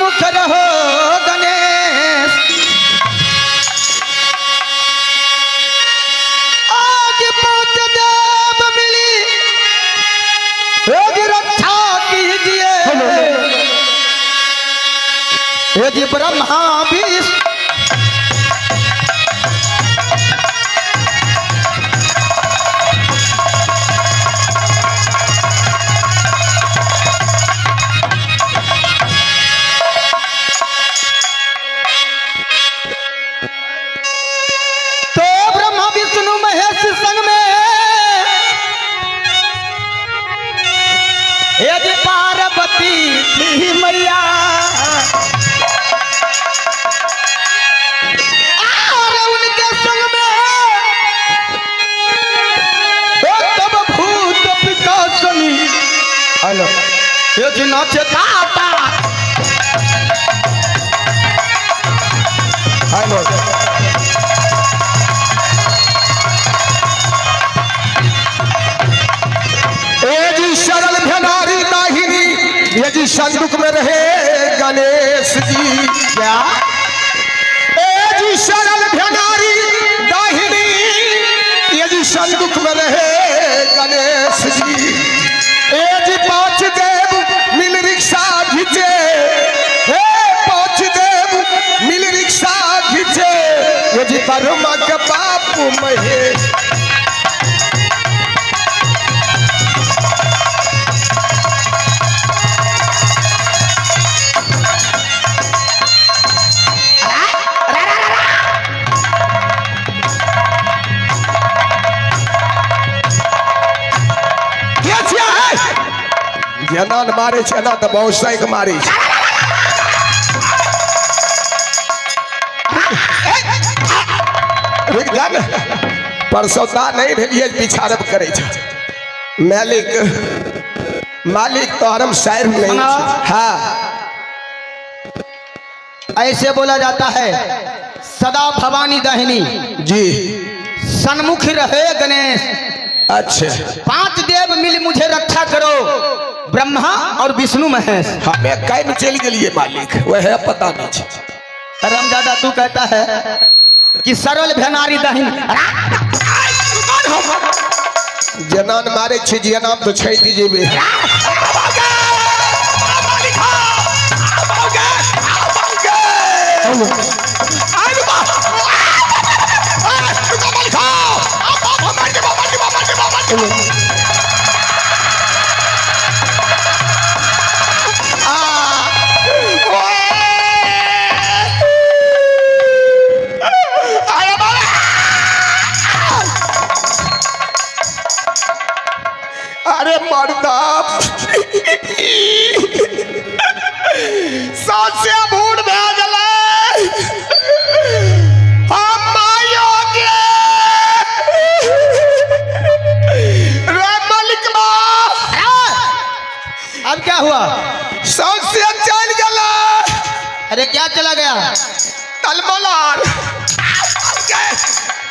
सन्मुख रहो गणेश। आज पांच देव मिली रोज रक्षा कीजिए। हे जी ब्रह्मा विष्णु तो ब्रह्मा विष्णु महेश संग में हे जी पार्वती थी मैया। और उनके संग में ओ तब भूत पिशाचनी हेलो ये जी नाचे दाता। हेलो। ए जी सरल भेनारी दाहिनी, ये जी संदूक में रहे गणेश जी। क्या? ए जी सरल भेनारी दाहिनी, ये जी संदूक में रहे गणेश जी। ए जी पांच देव मिल रिक्शा घिचे, हे पांच देव मिल रिक्शा घिचे, ये जी ब्रह्मा के बापू महेश। के छियै है? जेना ने मारे छै एना तऽ बहुत सैक मारे छै। रुकि जा ने, परसौता नहि भेलियै पिछाड़ब करै छै। मालिक मालिक तोहर हम साइर नहीं सुना। छी। हाँ। ऐसे बोला जाता है सदा भवानी दाहिनी जी सन्मुख रहे गणेश। अच्छा। पांच देव मिल मुझे रक्षा करो, ब्रह्मा और विष्णु महेश। हमें कैम चलि गेलियै मालिक, वह पता नहीं छै। रामदादा तू कहता है कि सरल भेनारी दाहिनी। जेना ने मारे छी जेना तऽ छटि जेबै। अरे मर्दा सौंसे भूर भए गेलै। हम मायो गे रे मलिकबा। अब क्या हुआ? सौंसे चलि गेलै। अरे क्या चला गया? तलमलार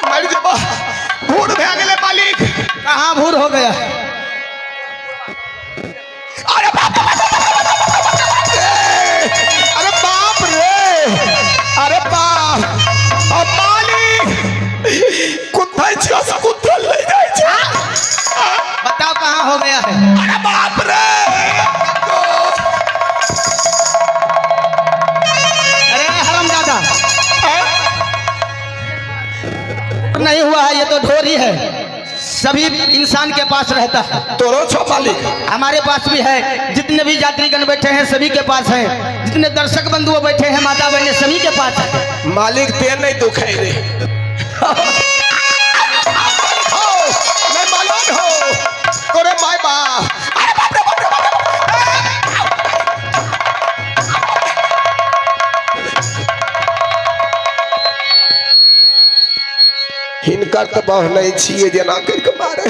मरि जेबा, भूर भए गेलै मालिक। कहाँ भूर हो गया? अरे बाप रे, अरे बाप रे, अरे बाप। अब मालिक कुत्ता छियो से कुत्ता ले जाइ छै। बताओ कहाँ हो गया है? अरे बाप रे। अरे हरामजादा, नहीं हुआ है, ये तो ढोरी है, सभी इंसान के पास रहता है। तोरो छो मालिक? हमारे पास भी है, जितने भी यात्रीगण बैठे हैं सभी के पास है, जितने दर्शक बंधुओं बैठे हैं, माता बहने सभी के पास है। मालिक ते नहीं दुखाई रे हो, नहीं मालूम हो तोरे my बाप। अरे बाप रे बाप रे बाप रे। हिनकर तऽ बह नहि छियै जेना करि कऽ मारे।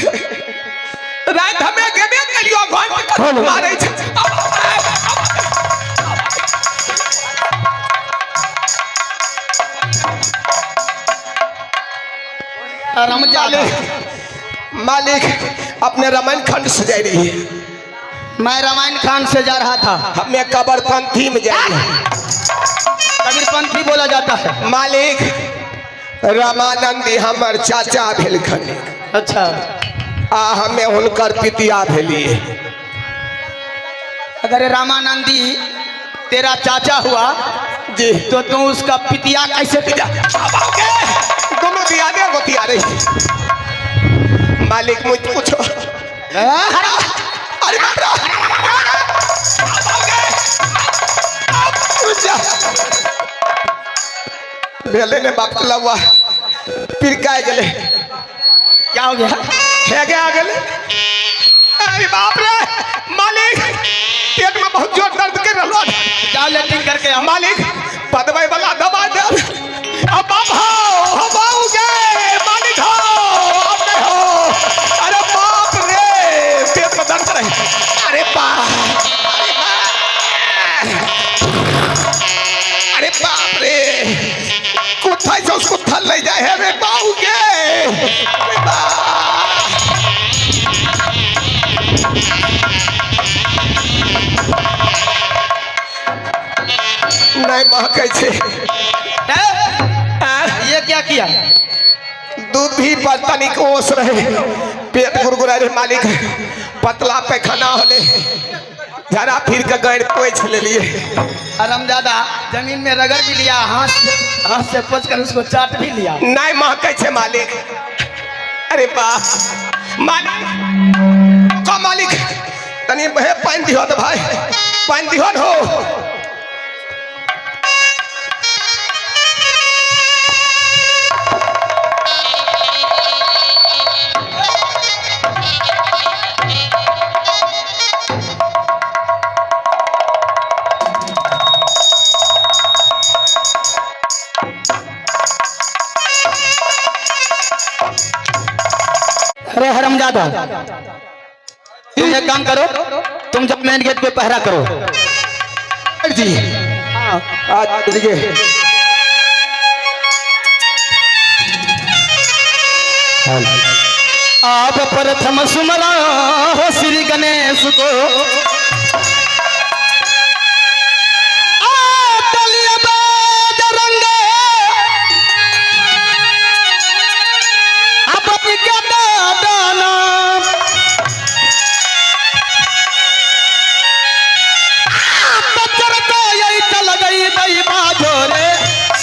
राति हमे गेबे केलियो, घर पर मारे छै। हरामजादा। मालिक, मालिक अपने रामायण खंड से जा रही है। मैं रामायण खान से जा रहा था। हमें कबरपंथी में जाइए। कबीरपंथी बोला जाता है। मालिक रामानंदी हमर चाचा भेलखन। अच्छा। आ हमें हुनकर पितिया भेलिए। अगर रामानंदी तेरा चाचा हुआ जी तो तू उसका पितिया कैसे? दोनों दिया दे गोतिया रही। मालिक मुझ पूछो। अरे बाप रे। भेले ने बाप के लौआ पिरका गेले। क्या हो गया? हे गया गेले। अरे बाप रे मालिक पेट में बहुत जोर दर्द कर रहलो। जाओ लैट्रिन करके आओ। मालिक पदवे वाला दबा दे। अब बाप हो हम आओगे मालिक हो अब नहीं हो। अरे बाप रे पेट में दर्द रहे। अरे बाप, अरे बाप रे कुत्ता जो उसको थल ले जाए है रे बाऊ के। अरे बाप नहीं महकै छे। ये क्या किया? दूध भी पर तनिक ओस रहे, पेट गुरगुरा रहे मालिक। पतला पैखाना होले जरा फिर के गैर पोछ लेलिए। हरामजादा जमीन में रगड़ भी लिया, हाथ से पोछ कर उसको चाट भी लिया। नहीं महकै छे मालिक। अरे वाह मालिक को मालिक तनी हे पानि दिहो तो भाई, पानि दिहो न हो। अरे हरामजादा तुम एक काम करो, तुम जब मेन गेट पे पहरा करो। जी आज देखिए आप प्रथम सुमरा हो श्री गणेश को,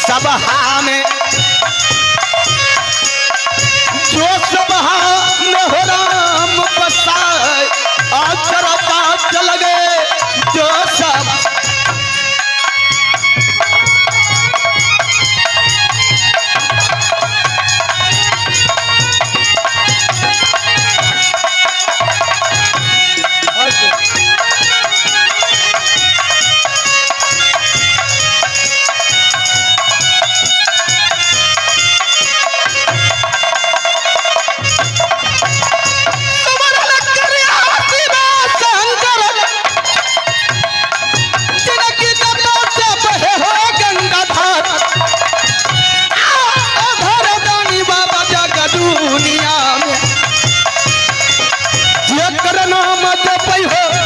सभा में जो सभा में हो राम बसाए, अक्षर चल गए जो सब।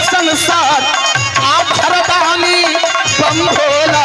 संसार आप भरदानी बम भोला।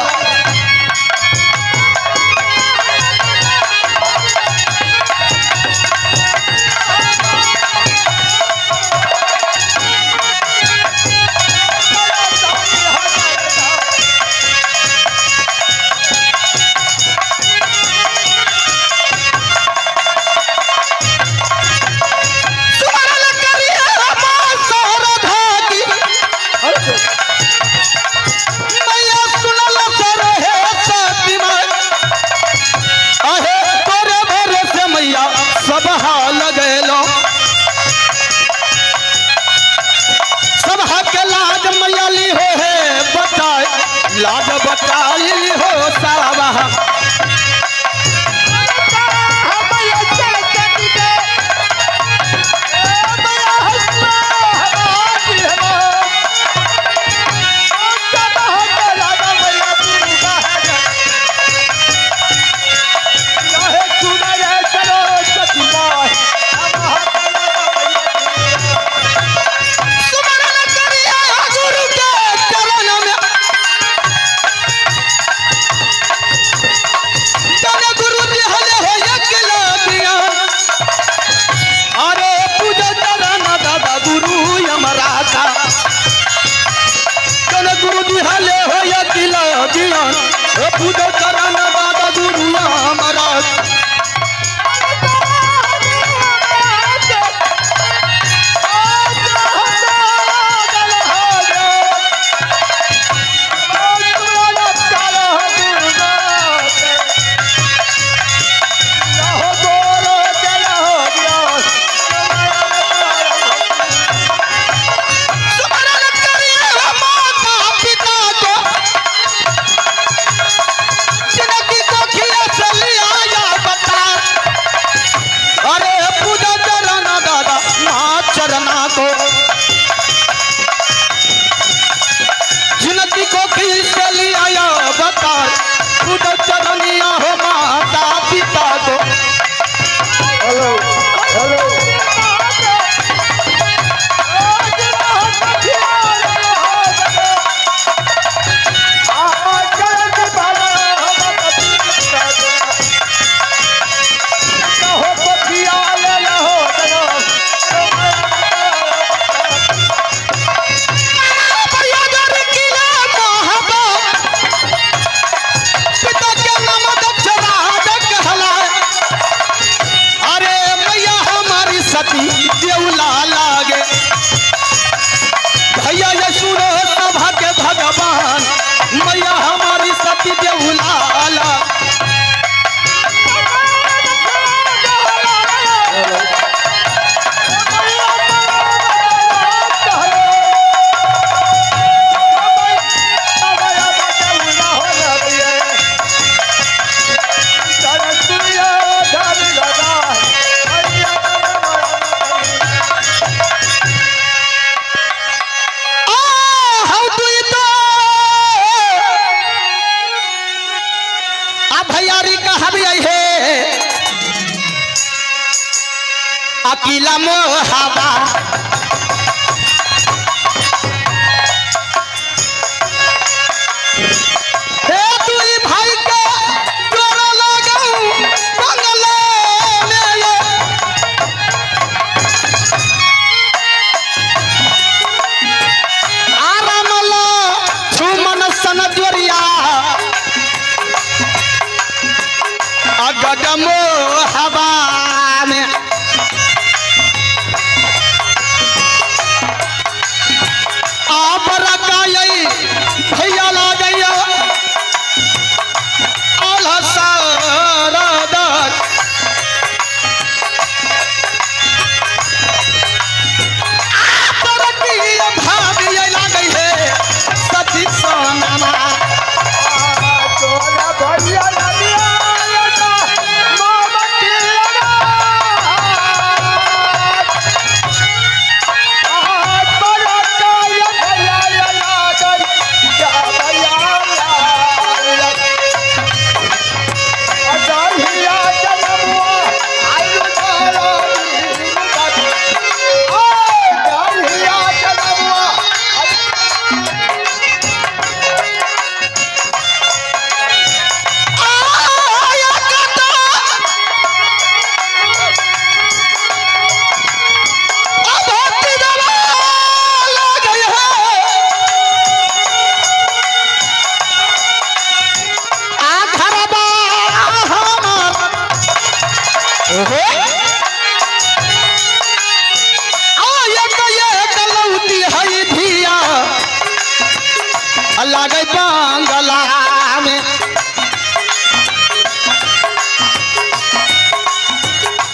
लाज बचाई हो सावा। अकेला मोहबा। हे दुई भाई के जोड़ा लगाऊ बंगला में ये। आराम ला छुमन सन जोरिया अगदमो हवा में। आप रकाई भैया ला गैया आल्हा सारादार। आप रकिया भाभी ला गई है सती सोनमा। तोरा भैया लगिया मोमबत्ती लगा। आया कता अभक्ति दवा लग गई है। आ घरबा हमार। ओहो। आ एक एक लौटी है धिया लागै बंगला में।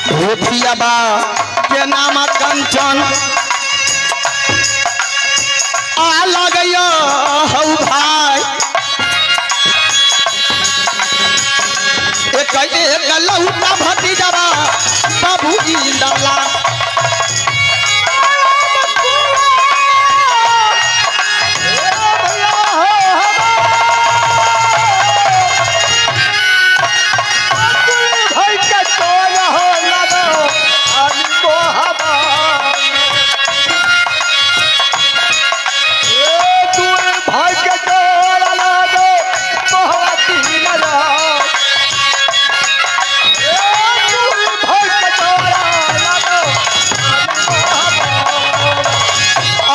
हो धिया बा के नाम कंचन आ लगैया हौ भाई। एक एक लौटा भतीजबा बाबू लला।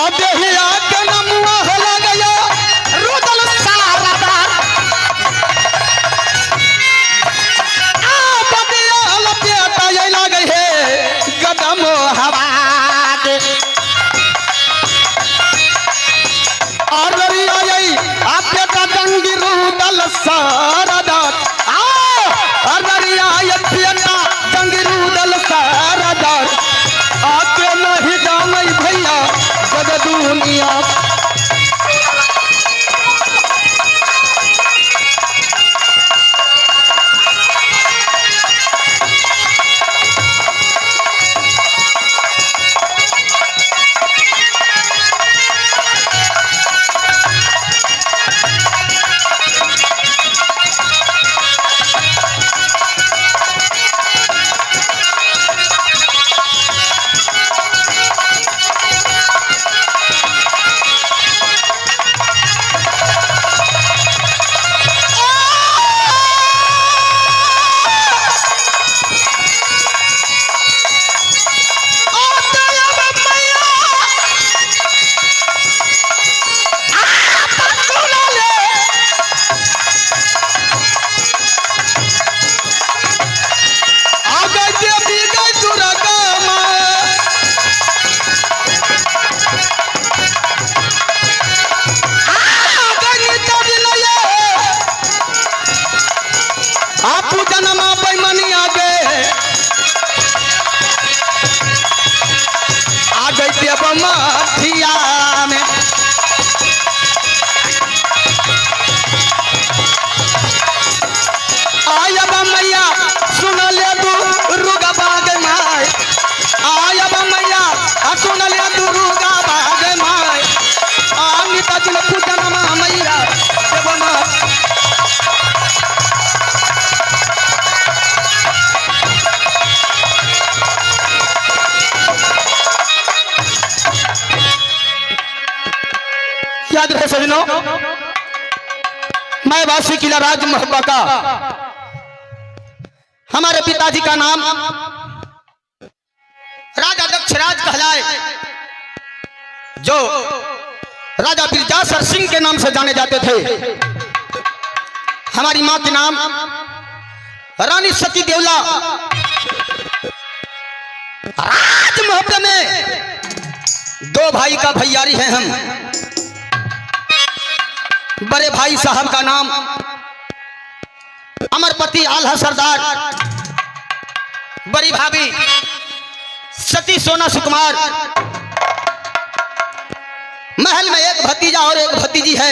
अदेहिया के नमुआ हो लगैया रुदल सारदार। आ बदिया लपेटा ये लागै हे गदम हवा के। और लरिया यही आपका जंगी रुदल सारदार। आ और लरिया ये पेटा जंगी रुदल सारदार। आके नहीं जानै भैया जग दुनिया। मैं वासी किला राज महोबा का। हमारे पिताजी का नाम राजा दक्षराज कहलाए, जो राजा बिरजासर सिंह के नाम से जाने जाते थे। हमारी मां के नाम रानी सती देवला। राज मोहब्बत में 2 भाई का भैयारी है हम। बड़े भाई साहब का नाम अमरपति आल्हा सरदार, बड़ी भाभी सती सोना सुकुमार। महल में एक भतीजा और एक भतीजी है।